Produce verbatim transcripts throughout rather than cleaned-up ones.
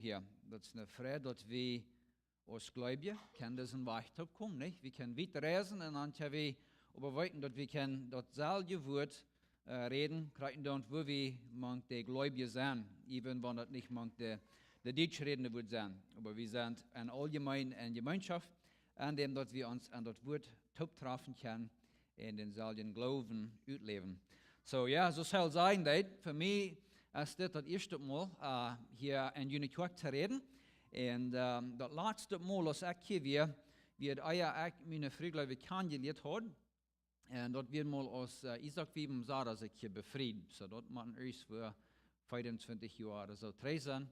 hia. Daut es eene Freid, daut wie aus Gleubje kjennen disen Wajch toopkomen, nich? Wie kjennen wiet reisen un dan kjenn wie oba weeten, daut wie kjennen daut selwje Wuat äh, räden, krakjt dan, wua wie mank de Gleubje sent, even wan daut nich mank de, de Dietsch rädende Wuat sent. Oba wie sent en auljemeen en Jemeenschoft, en däm daut wie ons aun daut Wuat tooptrafen kjennen un dän selwjen Gloowen utläwen. So, jo, soo saul sennen, daut fa mie es dit daut ieeschte Mol äh, hia en june Kjoakj to räden. Un ähm, daut latste Mol, aus ekj hia wia, wia daut ea ekj miene Fru, gleew ekj, kjanen jelieet haud. Un daut wia mol aus äh, Isaak Wieben Sara sikj hia befried. So daut mott irjentwua fiefuntwintich Joa ooda soo trigj sennen.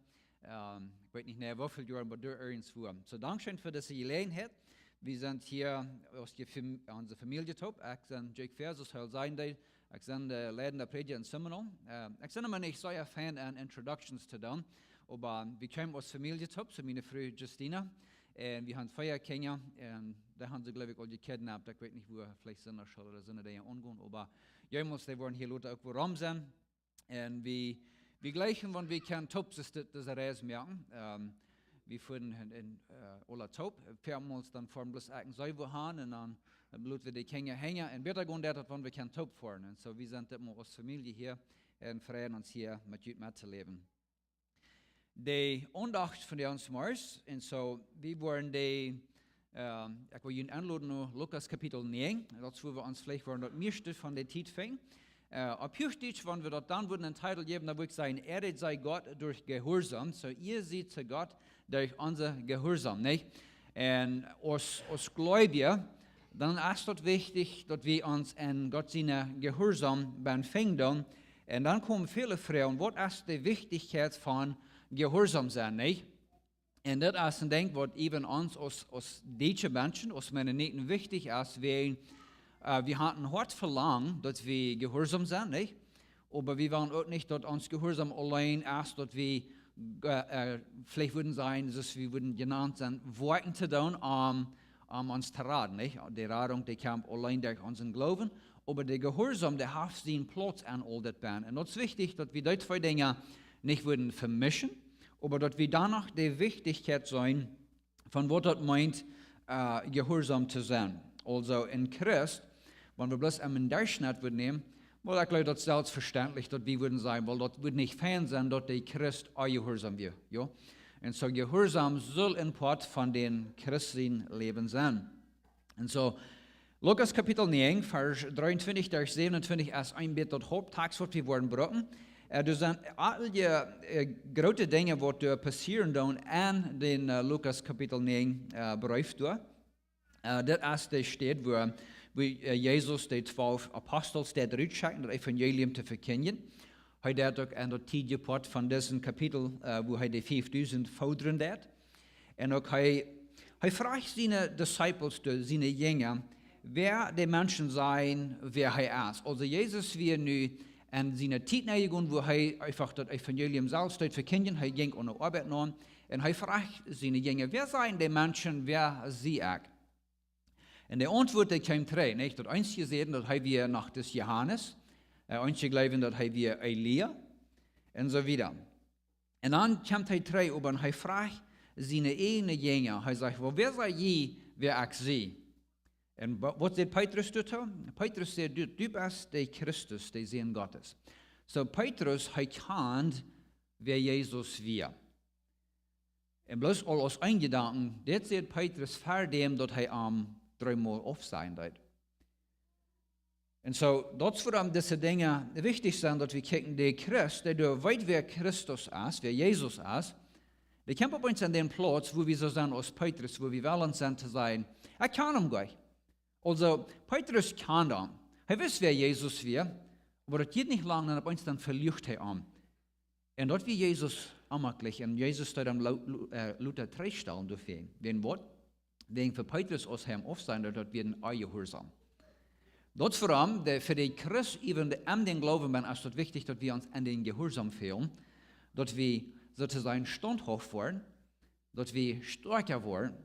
Ähm, ekj weet nich mea woo väl Joa, oba doa irjentwua. So, dankscheen fa dise Jeläajenheit. Wie sent hia aus je Fam-, onse Famielje toop. Ekj sie Jake Fehr, soo saul sennen, daut ekj sie de leidende Prädja en Seminole. Äh, ekj sie emma nich soo een Fan aun Introductions to doonen, oba wie kjeemen aus Famielje toop, soo miene Fru Justina. Un wie haben vea Kjinja. Un dee haben see, gleew ekj, aul jekidnapt. Ekj weet nich wua, veleicht sent dee aul ooda sent dee aunjekomen. Oba jedenfalls, dee woaren hia lota uk wuarom sennen. Un wie, wie jlikjen, wan wie kjennen toop dise, dise Reis moaken. Ähm, wie fuaren en, en äh, aula toop. Veamol dan foaren bloos ekj un see wua han un dan loten wie de Kjinja henjen. Un bäta jeit daut, wan wie kjennen toop foaren. Un soo, wie sent dit mol aus Famielje hia un freien ons hia met junt met to läwen. De Aundacht von de ons Mars. Un soo, wie woaren de, ähm, ekj well junt enloden no Lukas Kapitel näajen. Daut es wua wie ons veleicht woaren daut mieeschte von de Tiet finjen. Äh, opp Huachdietsch, wan wie daut dan wudden een Titel jäwen, dan wudd ekj sajen: Ehret sei Gott durch Gehorsam. So, Ehre sei Gott durch onsen Gehorsam, nich? Un aus, aus Gleubje, dan es daut wichtich, daut wie ons en Gott sienen Gehorsam befinjen. Un dan komen väle Froagen: Waut es de Wichtichkjeit von Gehorsam sennen, nich? Un daut es een Dinkj, waut even ons aus, aus dietsche Menschen, aus Mennoniten wichtich es, wiels äh, wie haben een hoat Velangen, daut wie jehuarsom sent, nich? Oba wie wellen uk nich, daut ons Jehuarsom auleen es, daut wie äh, äh, veleicht wudden sennen, soo aus wie wudden jenant sennen, Woakjen to doonen, om, om ons to raden, nich? De Radunk, dee kjemt auleen derch onsen Gloowen, oba de Jehuarsom, dee haft sienen Plauz aun aul daut bennen. Un daut es wichtich, daut wie dee twee Dinja nich wudden vemischen, oba daut wie dan noch de Wichtichkjeit seenen, von waut daut meent, äh, jehuarsom to sennen. Aulsoo een Christ, wan wie bloos een Derchschnitt wudden nämen, well, ekj jleew, daut es selfstvestendlich, daut wie wudden sajen, well, daut wudd nich fein sennen, daut de Christ onjehuarsom wia, jo? Un soo Jehuarsom saul een Poat von dän Christ sien Läwen sennen. Un soo, Lukas Kapitel näajen, Varsch dreeuntwintich bat säwenuntwintich es een bät daut Haupttext, waut wie woaren brucken. Äh, doa sent aul dee äh, groote Dinja, waut doa passieren doonen en dän äh, Lukas Kapitel näajen äh, Breef doa. Äh, daut es de Städ, wua, wua äh, Jesus de twalf Apostel deed rutschekjen, daut Evangelium to vekjindjen. Hee deed uk en daut tiedje Poat von disen Kapitel, äh, wua hee de fiefdusent fodren deed. Un uk hee, hee fruach siene Disciples, de, siene Jinja, wäa de Menschen sajen, wäa hee es. Aulsoo Jesus wia nu en siene Tiet nenjegonen, wua hee eefach daut Evangelium selfst deed vekjindjen. Hee jinkj aun de Oabeit no. Un hee fruach siene Jinja: Wäa sajen de Menschen, wäa sie ekj? Un de Auntwuat, dee kjeem trigj, nich? Daut eenje säden, daut hee wia noch dis Johanes, äh, eenje jleewden, daut hee wia Elia, un soo wieda. Un dan kjemt hee trigj, oba hee fruach siene eejne Jinja. Hee sajcht: Well, wäa saj jie, wäa ekj sie? Un wa-, waut säd Petrus doatoo? Petrus säd: Du, du best de Christus, de Sän Gottes. So Petrus, hee kjand, wäa Jesus wia. Un bloos aul aus een Jedanken, dit säd Petrus ver däm, daut hee am dreemol aufsajen deed. Un soo, daut es wuarom dise Dinja wichtich sent, daut wie kjikjen, de Christ, dee doa weet, wäa Christus es, wäa Jesus es, dee kjemt opp eemol en dän Plauz, wua wie soo sent aus Petrus, wua wie wellen sent to sajen: Ekj kjan am nich. Aulsoo, Petrus kjand am. Hee wist, wäa Jesus wia, oba daut jinkj nich lang, dan opp eemol dan veluach hee am. Un daut wia Jesus onjemakjlich. Un Jesus deed am lo-, lo-, äh, lota trigjstalen doafäa. Wäajen waut? Wäajen fa Petrus, aus hee am aufsajen deed, daut wia een Onjehuarsom. Daut es wuarom, de, fa de Christ, even de, en dän Gloowen bennen, es daut wichtich, daut wie ons en dän Jehuarsom feelen, daut wie soo to sajen staunthauft woaren, daut wie stoakja woaren.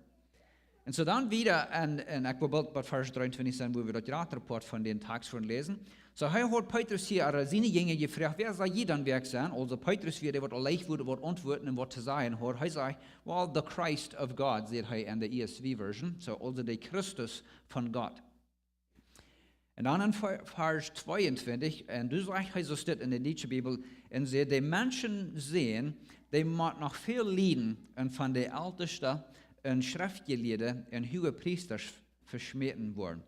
Un soo dan wieda, un, un ekj well boolt bie Varsch dreeuntwintich sennen, wua wie daut jratre Poat von dän Tekst woaren läsen. Soo, hee haud Petrus hia, ea siene Jinja jefroacht: "Wäa saj jie dan, wäa ekj sie?" Aulsoo Petrus wia dee, waut aul leicht wudd waut auntwuaden un waut to sajen haud. Hee säd: "Well, the Christ of God," sajcht hee en de E S V Version. Soo, aulsoo de Christus von Gott. Un dan en Ver-, Varsch tweeuntwintich, un doa sajcht hee soo, steit en de Dietsche Bibel, un säd: "De Menschensän, dee mott noch väl lieden un von de Elteste un Schreftjelieede un Huagepriesta veschmäten woaren.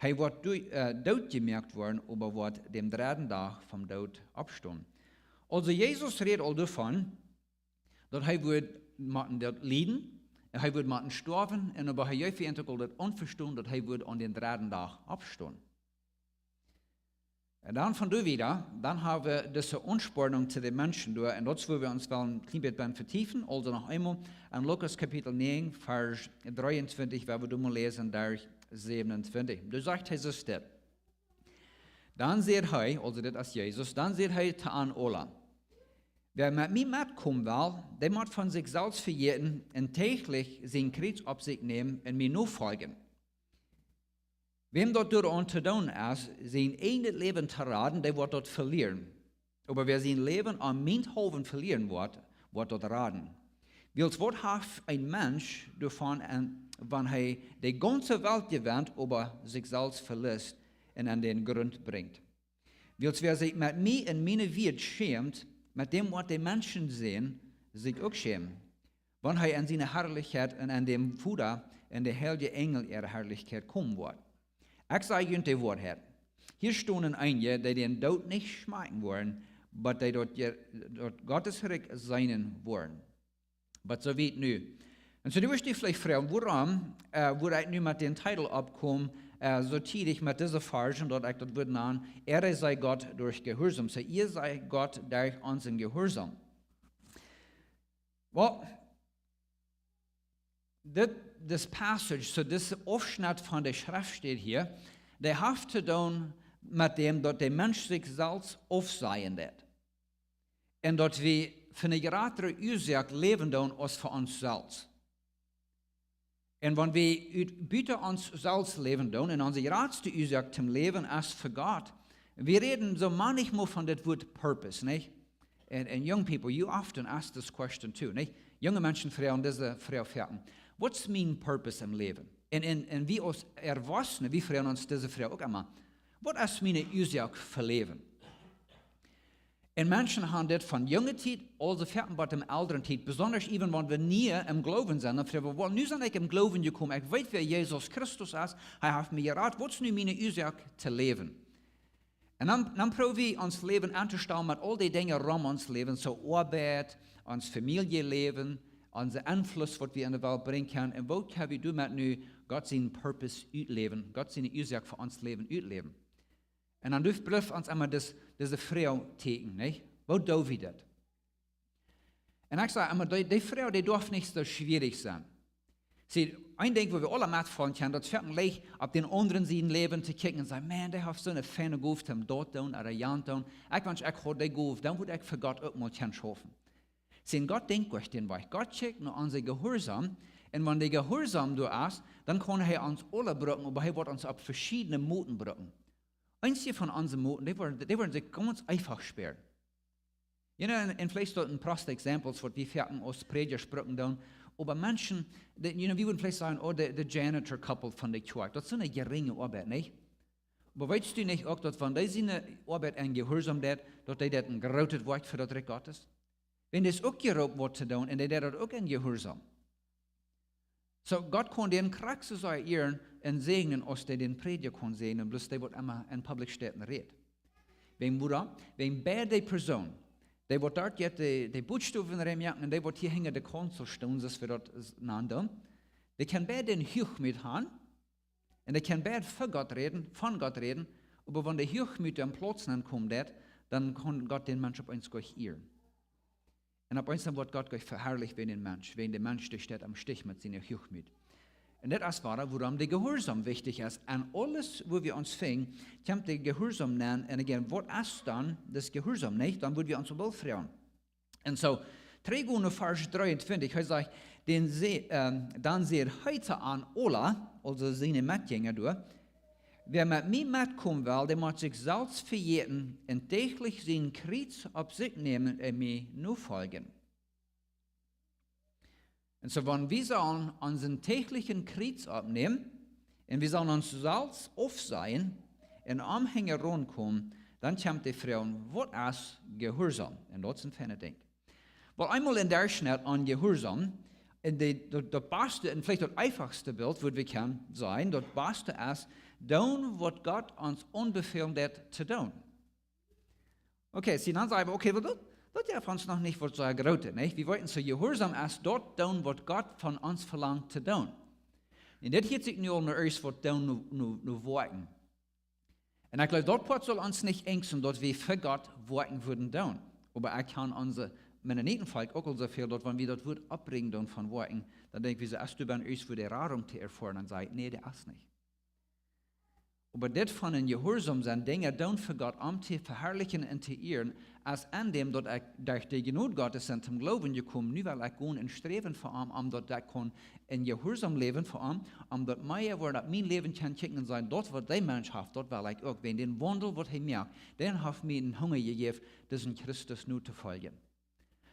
Hee woat doa-, äh, dootjemoakt woaren, oba woat dän dredden Dach vom Doot oppstonen." Aulsoo Jesus rät aul doavon, daut hee wudd motten daut lieden, un hee wudd motten stoawen, un oba hee jeef an uk aul daut aunvestonen, daut hee wudd aun dän dredden Dach oppstonen. Un dan von doa wieda, dan hab wie dise Aunspornunk to de Menschen doa, un daut es, wua wie ons wellen een kjlien bät bie vetiefen, aulsoo noch eemol en Lukas Kapitel näajen, Varsch dreeuntwintich, wua wie doa mol läsen, derch säwenuntwintich. Doa sajcht hee soo dit. Dan säd hee, aulsoo dit es Jesus, dan säd hee to an aula: "Wäa met mie metkomen well, dee mott von sikj selfst vejäten un däachlich sien Kjriez opp sikj nämen un mie nofoljen. Wäm daut doaraun to doonen es, sien eejnet Läwen to raden, dee woat daut velieren. Oba wäa sien Läwen om mienthaulwen velieren woat, woat daut raden. Wiels waut haft een Mensch doavon, en-, wan hee de gaunze Welt jewennt, oba sikj selfst velist un aun dän Grunt brinjt? Wiels wäa sikj met mie un miene Wieed schämt, met däm woat de Menschensän sikj uk schämen, wan hee en siene Harlichkjeit un en däm Voda un de heilje Enjel äare Harlichkjeit komen woat. Ekj saj junt de Woarheit: Hia stonen eenje, dee dän Doot nich schmakjen woaren, bat dee daut je-, daut Gottes Rikj seenen woaren." Bat soo wiet nu. Un soo, du woascht die veleicht froagen, wuarom, äh, wudd ekj nu met dän Titel oppkomen, äh, soo tiedich met dise Varsch, daut ekj daut wudd nanen: "Ehre sei Gott durch Gehorsam." Soo, Ehre sei Gott durch onsen Gehorsam. Well, dit, this passage, soo dit Aufschnett von de Schreftstäd hia, dee haft to doonen met däm, daut de Mensch sikj selfst aufsajen deit. Un daut wie fa eene jratre Uasoak läwen doonen aus fa ons selfst. Un wan wie ut, buta ons selfst läwen doonen, un onse jratste Uasoak toom Läwen es fa Gott. Wie räden soo mannichmol von dit Wuat Purpose, nich? And, and young people, you often ask this question too, nich? Junge Menschen froagen dise Froag foaken: "What's mien purpose em Läwen?" Un, un, un wie aus Erwachsene, wie froagen ons dise Froag uk emma: "Waut es miene Uasoak fa läwen?" Un Menschen haben dit von junge Tiet, aulsoo foaken bat de elre Tiet, besonda even wan wie nie em Gloowen sent, dan froagen wie: "Well, nu sie ekj em Gloowen jekomen, ekj weet, wäa Jesus Christus es, hee haft mie jerat, waut es nu miene Uasoak to läwen?" Un dan, dan proowen wie ons Läwen aun to stalen met aul dee Dinja rom ons Läwen, soo Oabeit, ons Famieljeläwen, onse Enfluss, waut wie en de Welt brinjen kjennen, un woo kjenn wie doamet nu Gott sienen Purpose utläwen, Gott siene Uasoak fa ons Läwen utläwen? Un dan doa blift ons emma dis, dise Froag tieekjen, nich? Woo doo wie daut? Un ekj saj emma, dee, dee Froag, dee darf nich soo schwierich sennen. See, een Dinkj, wua wie aule metfaulen kjennen, daut es foaken leicht opp dän aundren sien Läwen to kjikjen un sajen: "Man, dee haft soo eene feine Gow toom daut doonen ooda jant doonen. Ekj wensch, ekj haud dee Gow, dan wudd ekj fa Gott uk mol kjennen schaufen." See, Gott denkjt nich dän Wajch. Gott kjikjt no onse Gehorsam. Un wan de Gehorsam doa es, dan kaun hee ons aule brucken, oba hee woat ons opp veschiedne Moten brucken. Eenje von onse Moten, dee woaren, dee woaren sikj gaunz eefach spieren. You know, un, un veleicht daut een proste Examples, waut wie foaken aus Prädja brucken doonen, oba Menschen, dee, you know, wie wudden veleicht sajen: "Oh, de, de janitor couple von de Kjoakj, daut es soone jerinje Oabeit, nich?" Oba weetst du nich uk, daut wan dee siene Oabeit en Gehorsam deit, daut dee daut een grootet Woakj fa daut Rikj Gottes? Wan dee es uk jeroopt, waut to doonen, un dee deit daut uk en Gehorsam. Soo, Gott kaun dän krakjt soo sea ieren un säajnen, aus dee dän Prädja kaun säajnen, bloos dee, waut emma en public steit un rät. Wäajen wuarom? Wäajen beid dee Persoon, dee waut doa jeit, dee, dee Butschowen räm moaken, un dee waut hia hinja de Council stonen, soo aus wie daut s-, nanen doonen, dee kjennen beid dän Huachmoot haben, un dee kjennen beid fa Gott räden, von Gott räden, oba wan de Huachmoot aum Plauz aunkomen deit, dan kaun Gott dän Mensch opp eemol nich ieren. Un opp eemol woat Gott nich veharlicht wäajen dän Mensch, wäajen de Mensch, dee steit em Stich met siene Huachmoot. Un daut es wuarom, wuarom de Gehorsam wichtich es. Aun aules, wua wie ons finjen, kjemt de Gehorsam aun. Un again, waut es dan daut Gehorsam, nich? Dan wudden wie ons woll froagen. Un soo, trigj no Varsch dreeuntwintich, hee sajcht, dan säd, ähm, dan säd hee to an aula, aulsoo siene Metjinja doa: Wäa met mie metkomen well, dee mott sikj selfst vejäten un däachlich sien Kjriez opp sikj nämen un mie nofoljen. Un soo, wan wie sellen onsen däachlichen Kjriez oppnämen un wie sellen ons selfst aufsajen un am hinjaraun komen, dan kjemt de Froag: Waut es Jehuarsaum? Un daut es een feinet Dinkj. Well, eemol een Derchschnitt aun Jehuarsaum, un de, daut, daut baste un veleicht daut eefachste Bilt, wudd wie kjennen sajen, daut baste es, doonen waut Gott ons aunbefälen deit to doonen. Okay, see, dan sajen wie, okay, well, daut, daut jeft ons noch nich waut soo Grootet, nich? Wie weeten soo, Jehuarsaum es daut doonen waut Gott von ons velangt to doonen. Un dit hieet sikj nu aul no ieescht waut doonen, no, no, no woakjen. Un ekj jleew, daut Poat saul ons nich enjsten, daut wie fa Gott woakjen wudden doonen. Oba ekj kaun onse Mennonitenvolkj uk aul soo väl, daut wan wie daut Wuat oppbrinjen doonen von woakjen, dan denkj wie soo, es du best ieescht fa de Radunk to erfoaren, dan saj ekj, nä, dee es nich. Oba dit von een Jehuarsaum sennen, Dinja doonen fa Gott, am to veharlichen un to ieren, es en däm daut ekj derch de Jnod Gottes sie toom Gloowen jekomen, nu well ekj gonen un sträwen fa am, om daut ekj kaun een Jehuarsaum läwen fa am, om daut mea woat daut mien Läwen kaun kjikjen un sajen, daut waut dee Mensch haft, daut well ekj uk. Wäajen dän Waundel waut hee moakt, dän haft mie een Hunga jejäft, disen Christus notofoljen.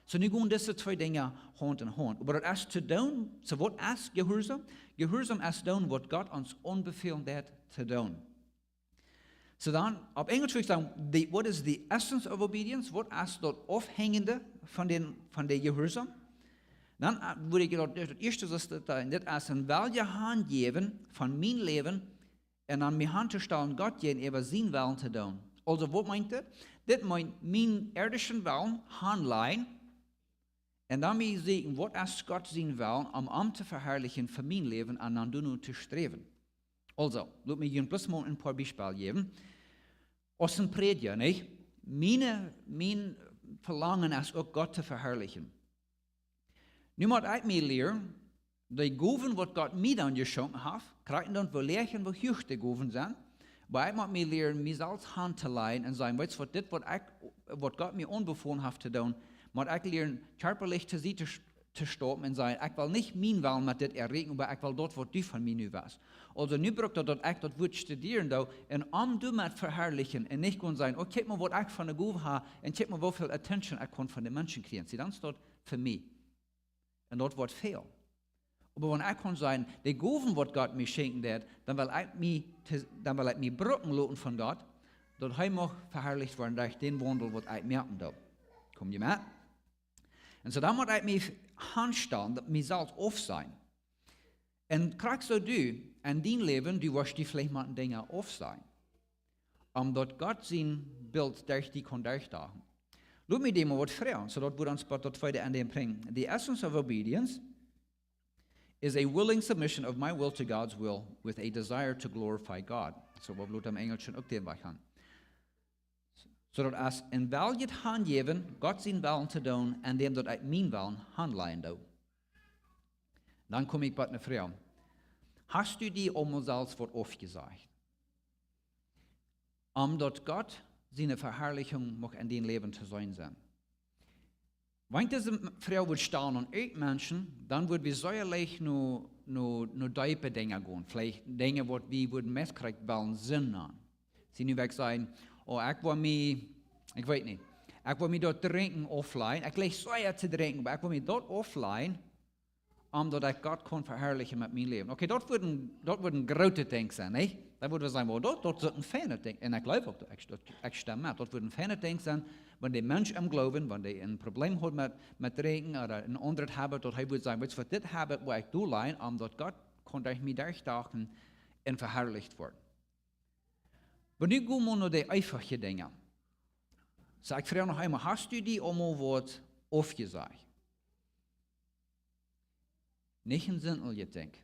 Soo, nu gonen dise twee Dinja Haunt en Haunt. Oba daut es to doonen, soo waut es Jehuarsaum? Jehuarsaum es doonen waut Gott ons aunbefälen deit to doonen. Soo dan, opp Enjlisch wudd ekj sajen, the, what is the essence of obedience? Waut es daut Aufhenjende von dän, von dän Jehuarsaum? Dan, äh, wudd ekj daut, daut ieeschte, daut es, äh, dit es een Wellen hanjäwen von mien Läwen un dan mie hanstostalen Gott jäajenäwa sien Wellen to doonen. Aulsoo, waut meent dit? Dit meent mien irdischen Wellen hanlajen un dan mie sajen, waut es Gott sien Wellen, om am to veharlichen fa mien Läwen un dan doano to sträwen. Aulsoo, lot mie junt bloos mol een poa Biespels jäwen. Aus een Prädja, nich? Mien, mien Velangen es uk, Gott to veharlichen. Nu mott ekj mie lieren, de Gowen waut Gott mie dan jeschonken haft, krakjt dan veleicht woo huach de Gowen sent, oba ekj mott mie lieren, mie selfst hanlajen un sajen, weetst waut, dit waut ekj, waut Gott mie aunbefolen haft to doonen, mott ekj lieren, kjarpalich to Sied to sch-, to stonen un sajen, ekj well nich mienen Wellen met dit erreichen, oba ekj well daut waut du von mie nu west. Aulsoo nu brukt daut, daut ekj daut Wuat studieren doo un am doamet veharlichen un nich gonen sajen, oh, kjikj mol waut ekj fa eene Gow hab un kjikj mol woo väl attention ekj kaun von de Menschen kjrieen. See, dan es daut fa mie. Un daut woat väl. Oba wan ekj kaun sajen, de Gowen waut Gott mie schenkjen deit, dan well ekj mie, dan well ekj mie brucken loten von Gott, daut hee mucht veharlicht woaren derch dän Waundel waut ekj moaken doo. Kjemt jie met? Un soo dan mott ekj mie hanstalen, daut mie selfst aufsajen. Un krakjt soo du, en dien Läwen, du woascht die veleicht mol Dinja aufsajen, om daut Gott sien Bilt derch die kaun derchdragen. Lot mie die mol waut froagen, soo daut wie ons bie daut tweede Enj brinjen. The essence of obedience is a willing submission of my will to God's will with a desire to glorify God. Soo, waut bloos em Enjelschen uk dän Wajch gonen. Soo daut es een Wellen hanjäwen, Gott sien Wellen to doonen, en däm daut ekj mienen Wellen hanlajen doo. Dan kom ekj bie eene Froag. Hast du die aul mol selfst waut aufjesajcht, om daut Gott siene Veharlichunk mucht en dien Läwen to seenen sennen? Wan ekj dise Froag wudd stalen aun irjent Menschen, dan wudd wie sea leicht no, no, no deepe Dinja gonen. Veleicht Dinja waut wie wudden meist krakjt wellen Sind nanen. See, nu woa ekj sajen, oh, ekj woa mie, ekj weet nich, ekj woa mie daut Drinkjen auflajen. Ekj leew sea to drinkjen, oba ekj woa mie daut auflajen, om daut ekj Gott kaun veharlichen met mien Läwen. Okay, daut wudd een, daut wudd een grootet Dinkj sennen, nich? Dan wudden wie sajen, well, daut, daut es een feinet Dinkj. Un ekj jleew uk, daut ekj, daut, ekj stemm met, daut wudd een feinet Dinkj sennen, wan de Mensch em Gloowen, wan dee een Problem haft met, met drinkjen ooda een aundret Habit, daut hee wudd sajen, weetst waut, dit Habit woa ekj doalajen, om daut Gott kaun derch mie derchdragen un veharlicht woaren. Oba nu go wie no de eefache Dinja. Soo, ekj froag noch eemol, hast du die aul mol waut aufjesajcht? Nich een sinnvollet Dinkj.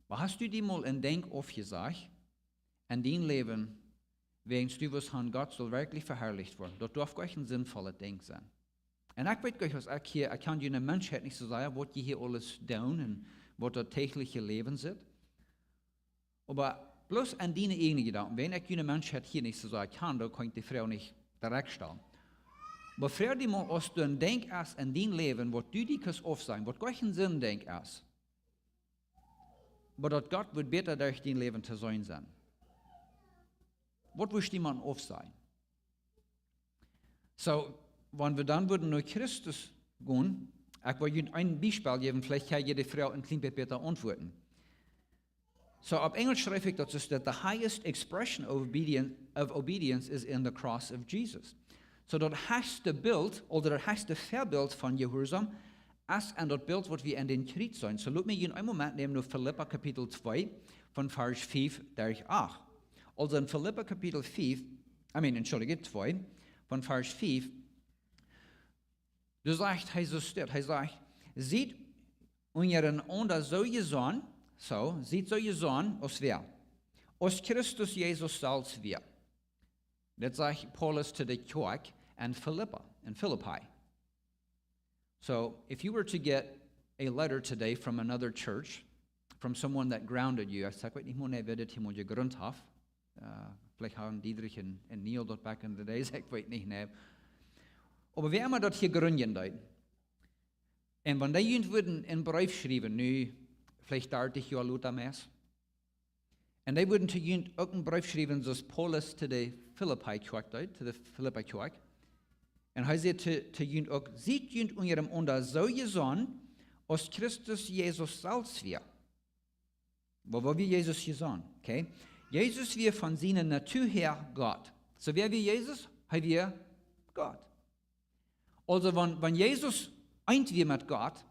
Oba hast du die mol een Dinkj aufjesajcht en dien Läwen, wäajen du wust han, Gott saul werkjlich veharlicht woaren? Daut darf goanich een sinnvollet Dinkj sennen. Un ekj weet goanich, aus ekj hia, ekj kjan june Menschheit nich soo sea, waut jie hia aules doonen un waut daut däachliche Läwen sitt. Oba bloos aun diene ieejne Jedanken, wan ekj june Menschheit hia nich soo sea kjan, dan kaun ekj de Froag nich direkt stalen. Oba froag die mol, aus du een Dinkj hast en dien Läwen, waut du die kaust aufsajen, waut goa kjeen Sind Dinkj es, oba daut Gott wudd bäta derch dien Läwen to seenen sennen. Waut wudd die mol aufsajen? So, wan wie dan wudden no Christus gonen, ekj well junt een Biespel jäwen, veleicht kaun jie de Froag een kjlien bät bäta auntwuaden. So, opp Enjlisch schrift ekj daut es, that the highest expression of obedience, of obedience is in the cross of Jesus. So, daut hechste Bilt, ooda daut hechste Väabilt von Jehuarsaum, es en daut Bilt, waut wie en dän Kjriez seenen. So, lot mie junt een Moment nämen no Filippa Kapitel twee, von Varsch fiew derch acht. Aulsoo en Filippa Kapitel fiew, I mean, entschuldicht, twee, von Varsch fiew, doa sajcht hee soo dit, hee sajcht: "Siet unjarenaunda soo jesonnen", so, siet soo jesonnen aus wäa? Aus Christus Jesus selfst wia. Dit sajcht Paulus to de Kjoakj en Filippa, en Filippi. So, if you were to get a letter today from another church, from someone that grounded you, ekj weet nich mol, wäa dit hia mol jegrunt haft. Äh, veleicht hauden Diedrich un, un Neil daut back in the days, ekj weet nich, nä. Oba wäa emma daut hia grunden deed. Un wan dee junt wudden een Breef schriewen, nu veleicht dartich Joa lota meist, un dee wudden to junt uk een Breef schriewen, soo aus Paulus to de Filippi Kjoakj deed, to de Filippi Kjoakj. Un hee säd to, to junt uk: "Siet junt unjarenaunda soo jesonnen, aus Christus Jesus selfst wia." Woo, woo wia Jesus jesonnen? Okay? Jesus wia von siene Natua häa Gott. So, wäa wia Jesus? Hee wia Gott. Aulsoo, wan, wan Jesus eent wia met Gott,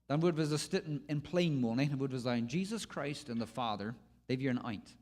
dan wudden wie daut dit en, en plain molen, nä? Dan wudden wie sajen, Jesus Christ and the Father, dee wieren eent.